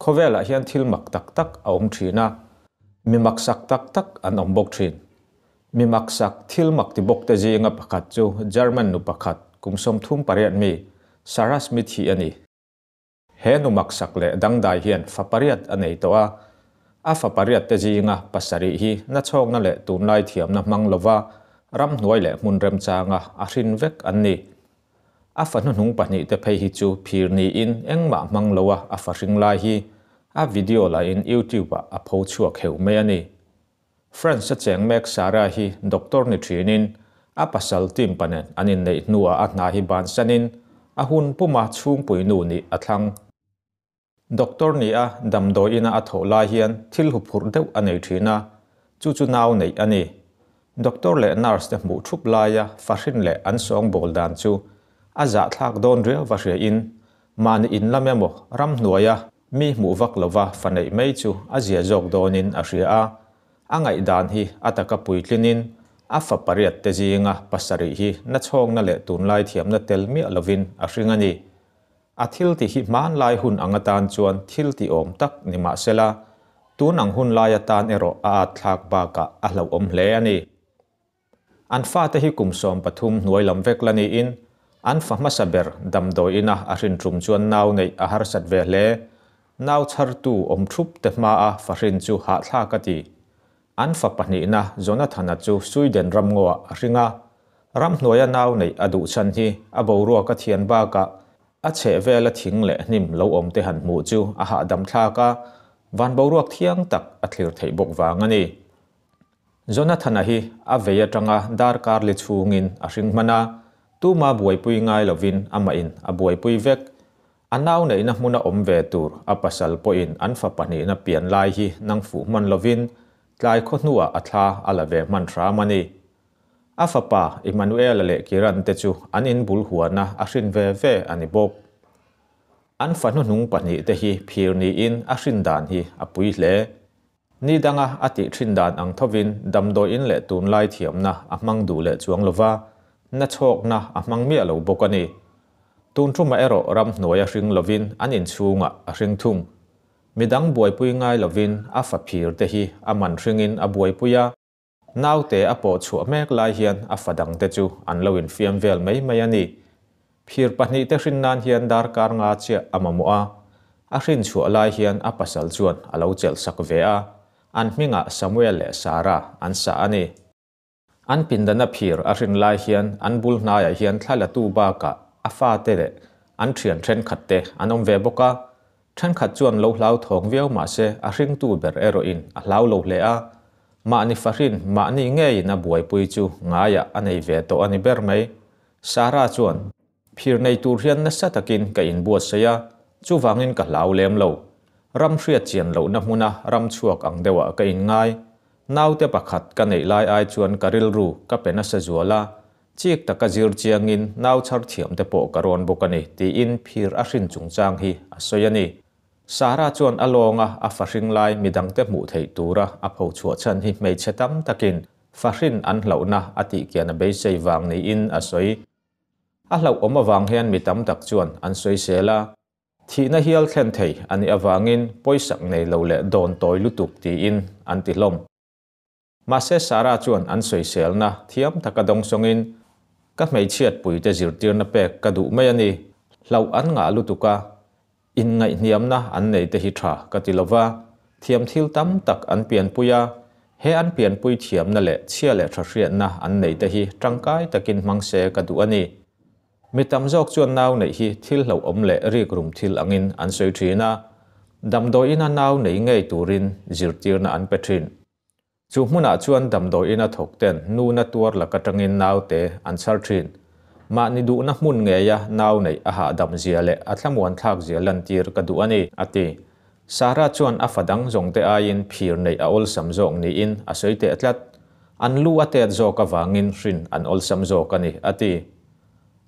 Khawvelah hian thil mak tak tak a awm thin a, mi maksak tak tak an awm bawk thin. Mi maksak thil mak ti bawk te zinga pakhat chu German nu pakhat kum 38 mi Sarah Smith hi a ni. He nu maksak leh dangdai hian fa pariat a nei tawh a, a fa pariat te zinga pasarih hi nachhawkna leh tunlai thiamna hmang lova ramhnuai leh hmun remchanga a hrin vek an ni. A fa hnuhnung pahnih te phei hi chu phir niin engmah hmang loa a fa hring lai hi a video la in YouTube ah a pho chhuak heu mai a ni. France a cheng mek Sarah hi doctor ni thinin a pasal team panen an inneih hnuah a hna hi bansanin a hun puma chhungpui nu nih a thlang. Doctor ni a damdawi ina a thawh lai hian thil huphurh deuh a nei thin a, chu chu nau neih a ni. Doctor leh nurse te hmuh thup laia fahrin leh an sawngbawl dan chu a zahthlak dawn riau va hria in mahni in lam emaw ramhnuaia mi hmuh vak lova fa neih mai chu a zia zawk dawnin a hria a. A ngaihdan hi a taka puitlinin a fa pariat te zinga pasarih hi nachhawkna leh tunlai thiamna tel miah lovin a hring a ni. A thil ti hi hmanlai hun ang atan chuan thil ti awm tak ni mah sela, tun ang hun lai atan erawh a at thlak bakah a hlauhawm hle a ni. An fate hi kum 13 hnuai lam vek la niin, an fa hmasa ber damdawi ina a hrin tum chuan nau neih a harsat ve hle. Nau chhartu awm thup te hmaa fa hrin chu hahthlak a ti. An fa pahnihna Jonathana chu Sweden ramngaw a hring a, ramhnuaia nau neih a duh chhan hi a boruak a thian bakah a chheh vela thing leh hnim lo awm te han hmuh chu a hahdam thlak a, van boruak thiang tak a thlir theih bawk vang a ni. Jonathana hi a vei atanga darkar li chhungin a hring hman a, tuma buaipui ngai lovin amah in a buaipui vek. A nau neihna hmuna awm ve tur a pasal pawhin an fa pahnihna pian lai hi nang fuh hman lovin tlai khaw hnuah a thla a la ve hman hram a ni. A fapa Emmanuel-a leh Kiran te chu an in bul huana a hrin ve ve a ni bawk. An fa hnuhnung pahnih te hi phir niin a hrin dan hi a pui hle. Ni danga a tih thin dan ang thovin damdawi in leh tunlai thiamna a hmang duh leh chuang lova, nachhawkna a hmang miah lo bawk a ni. Tun thuma erawh ramhnuai a hring lovin an inchhungah a hring thung. Midang buaipui ngai lovin a fa phir te hi a man hringin a buaipui a, naute a pawh chhuah mek lai hian a fa dang te chu an lo infiam vel mai mai a ni. Phir pahnih te hrin nan hian darkar nga chiah a mamawh a, a hrin chhuah lai hian a pasal chuan a lo chelh sak ve a, an hmingah Samuel leh Sarah an sa a ni. An pindana phir a hrin lai hian an bul hnaiah hian thla latu bakah a fate leh an thian thenkhat te an awm ve bawk a, thenkhat chuan lo hlau thawng viau mah se a hringtu ber erawhin a hlau lo hle a, mahni fahrin mahni ngeiin a buaipui chu ngaiah a nei ve tawh a ni ber mai. Sarah chuan, Phir nei tur hian nasa takin ka inbuatsaih a, chuvangin ka hlau lem lo. Ram hriat chian lohna hmuna ram chhuak ang deuhah ka inngai. Naute pakhat ka neih lai ai chuan ka rilru ka pe nasa zual a, chik taka zir chiangin nau chhar thiam te pawh ka rawn bawk a ni, tiin phir a hrin chungchang hi a sawi a ni. Sarah chuan a lawnga a fahring lai midangte hmuh theih tura a pho chhuah chhan hi hmeichhe tam takin fahrin an hlauhna a tih kian a beisei vang niin a sawi. A hlauhawm avang hian mi tam tak chuan an sawisel a, thihna hial thlen thei a nih avangin pawisak nei lo leh dawn tawi lutuk tiin an ti hlawm. Mahse Sarah chuan an sawiselna thiam taka dawngsawngin, Ka hmeichhiat puite zirtirna pek ka duh mai a ni, hlauh an ngah lutuk a, inngaihhniamna an nei te hi tha ka ti lova, thiam thil tam tak an pianpui a, he an pianpui thiamna leh chhia leh tha hriatna an nei te hi tangkai takin hmang se ka duh a ni. Mi tam zawk chuan nau neih hi thil hlauhawm leh rikrum thil angin an sawi thin a, damdawi ina nau nei ngei turin zirtirna an pe thin. Chu hmunah chuan damdawi ina thawk ten nu na tuar lak atangin naute an chhar thin. Mahni duhna hmun ngeia nau neih a hahdam zia leh a thlamuan thlak zia lantir ka duh a ni, a ti. Sarah chuan a fa dang zawng te aiin phir neih a awlsam zawk niin a sawi teh tlat. An lu a tet zawk avangin hrin an awlsam zawk a ni, a ti.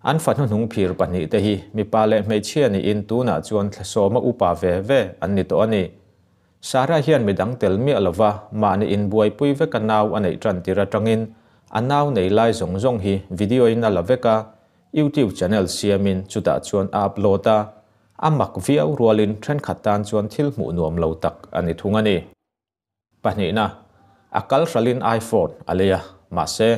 An fa hnuhnung phir pahnih te hi mipa leh hmeichhia niin tunah chuan thlasawma upa ve ve an ni tawh a ni. Sarah hian midang tel miah lova mahni inbuaipui vek a nau a neih tan tir atangin a nau nei lai zawng zawng hi video in a la vek a, YouTube channel siamin chutah chuan a upload a. A mak viau rualin thenkhat tan chuan thil hmuh nuam lo tak a ni thung a ni. Pahnihna, a kal hralin iPhone a lei a, mahse,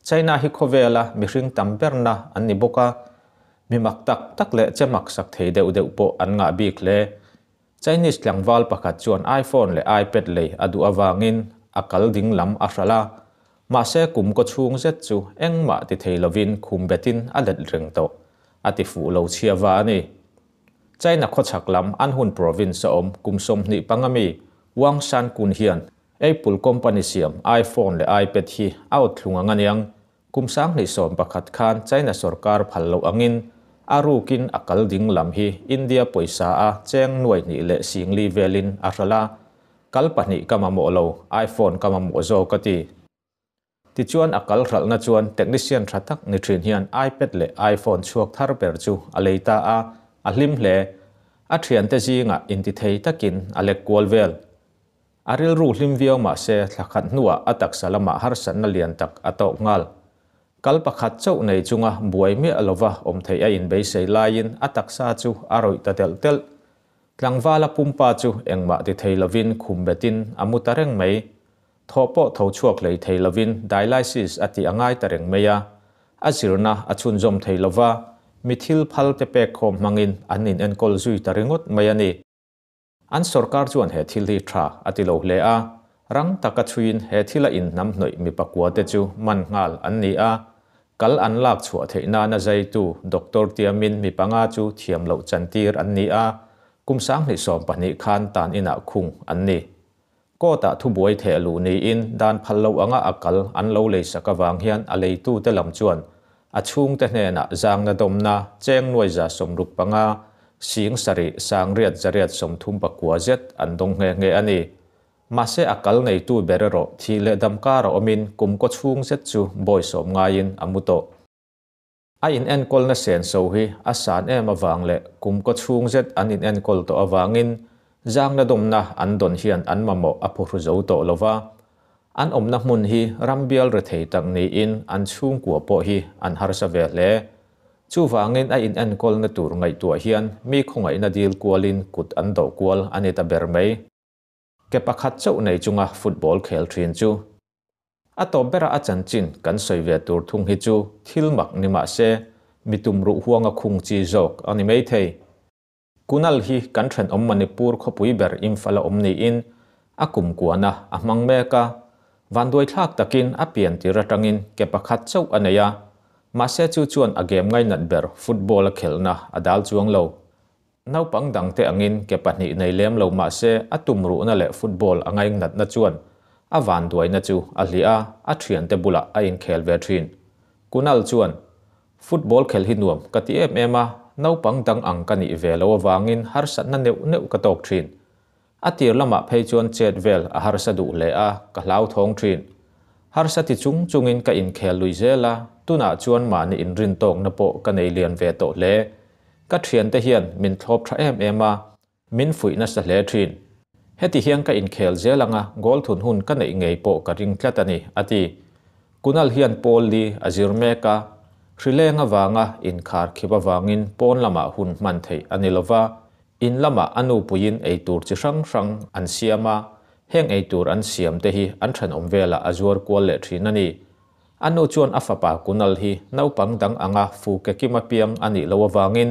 China hi khawvela mihring tam berna an ni bawk a, mi mak tak tak leh che maksak thei deuh deuh pawh an ngah bik hle. Chinese tlangval pakhat chuan iPhone leh iPad lei a duh avangin a kal ding lam a hralh a, mahse kum kaw chhung zet chu engmah ti thei lovin khum betin a let reng tawh, a ti fuh lo chhiava a ni. China khawchhak lam Anhui province a awm kum 25 mi Wang Shankun hian Apple company siam iPhone leh iPad hi a awt thlung ang aniang. Kum 2011 khan China sorkar phal loh angin a rukin a kal ding lam hi India pawisa a cheng nuai hnih leh 40 velin a hralh a, kal pahnih ka mamawh lo, iPhone ka mamawh zawk a ti. Tichuan a kal hralhna chuan technician tha tak ni thin hian iPad leh iPhone chhuak thar ber chu a lei ta a, a hlim hle. A thiante zingah intithei takin a lek kual vel. A rilru hlim viau mah se thla khat hnuah a taksa lamah harsatna lian tak a tawk nghal. Kal pakhat chauh nei chunga buai miah lova awm theih a inbeisei laiin a taksa chu a rawih ta telh telh. Tlangvala pumpa chu engmah ti thei lovin khum betin a mu ta reng mai. Thaw pawh tho chhuak hlei thei lovin dialysis a tih a ngai ta reng mai a, a zirna a chhunzawm thei lova, mi thil phal te pek khawm hmangin an in enkawl zui ta ringawt mai a ni. An sorkar chuan he thil hi tha a ti lo hle a, rang taka chhuiin he thila inhnamhnawih mi pakua te chu man nghal an ni a, kal an lak chhuah theih nana zaitu Doctor tiamin mi panga chu thiam loh chantir an ni a, kum 2012 khan tan inah khung an ni. Court-ah thubuai theh luh niin dan phal lo anga a kal an lo leisak avang hian a leitute lam chuan a chhungte hnenah zangna dawmna cheng nuai 65 7 834 zet an dawng nghe nghe a ni. Mahse a kal neitu ber erawh thih leh dam kar a awmin kum kaw chhung zet chu bawi sawm ngaiin a mu tawh. A inenkawlna senso hi a san em avang leh kum kaw chhung zet an inenkawl tawh avangin zangna dawmna an dawn hian an mamawh a phuhru zo tawh lova. An awmna hmun hi ram bial rethei tak niin an chhungkua pawh hi an harsa ve hle. Chuvangin a inenkawlna tur ngaihtuah hian mi khawngaihna dil kualin kut an dawh kual a ni ta ber mai. Ke pakhat chauh nei chunga football khel thin chu. A tawp bera a chanchin kan sawi ve tur thung hi chu thil mak ni mah se mi tum ruh huanga khung chi zawk a ni mai thei. Kunal hi kan thenawm Manipur khawpui ber Imphal a awm niin a kum kuana a hmang mek a, vanduai thlak takin a pian tir atangin ke pakhat chauh a nei a, mahse chu chuan a game ngainat ber football a khelhna a dal chuang lo. Naupang dangte angin ke pahnih nei lem lo mah se a tum ruhna leh football a ngainatna chuan a vanduaina chu a hliah a, a thiante bulah a inkhel ve thin. Kunal chuan, Football khel hi nuam ka ti em em a, naupang dang ang ka nih ve lo avangin harsatna neuh neuh ka tawk thin. A tir lamah phei chuan chet vel a harsa duh hle a, ka hlauthawng thin. Harsa ti chung chungin ka inkhel lui zel a, tunah chuan mahni inrintawkna pawh ka nei lian ve tawh hle. Ka thiante hian min thlawp tha em em a, min fuih nasa hle thin. Heti hian ka inkhel zel anga goal thun hun ka neih ngei pawh ka ring tlat a ni, a ti. Kunal hian pawl li a zir mek a, hrileng avanga inkhar khip avangin pawn lamah hun hman theih a ni lova, in lamah a nupuiin eitur chi hrang hrang an siam a, heng eitur an siam te hi an thenawm velah a zuar kual leh thin a ni. A nu chuan a fapa Kunal hi naupang dang anga fu ke kim apiang a nih loh avangin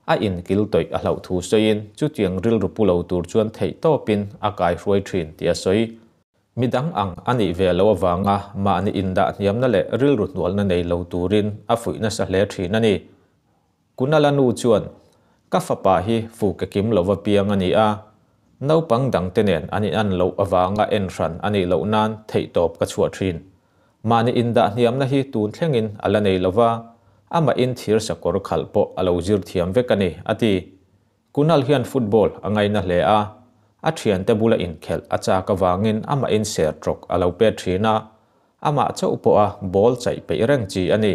a inkil tawih a hlauh thu sawiin chutiang rilru pu lo tur chuan theih tawpin a kaihruai thin tih a sawi. Midang ang a nih ve loh avanga mahni indah hniamna leh rilru hnualna nei lo turin a fuih nasa hle thin a ni. Kunal-a nu chuan, Ka fapa hi fu ke kim lova piang a ni a, naupang dangte nen an inan loh avanga en hran a nih loh nan theihtawp ka chhuah thin. Mahni indah hniamna hi tun thlengin a la nei lova, amahin thir sakawr khalh pawh a lo zir thiam vek a ni, a ti. Kunal hian football a ngaina hle a, a thiante bula inkhelh a chak avangin amahin ser trawk a lo pet thin a, amah chauh pawha ball chaih peih reng chi a ni.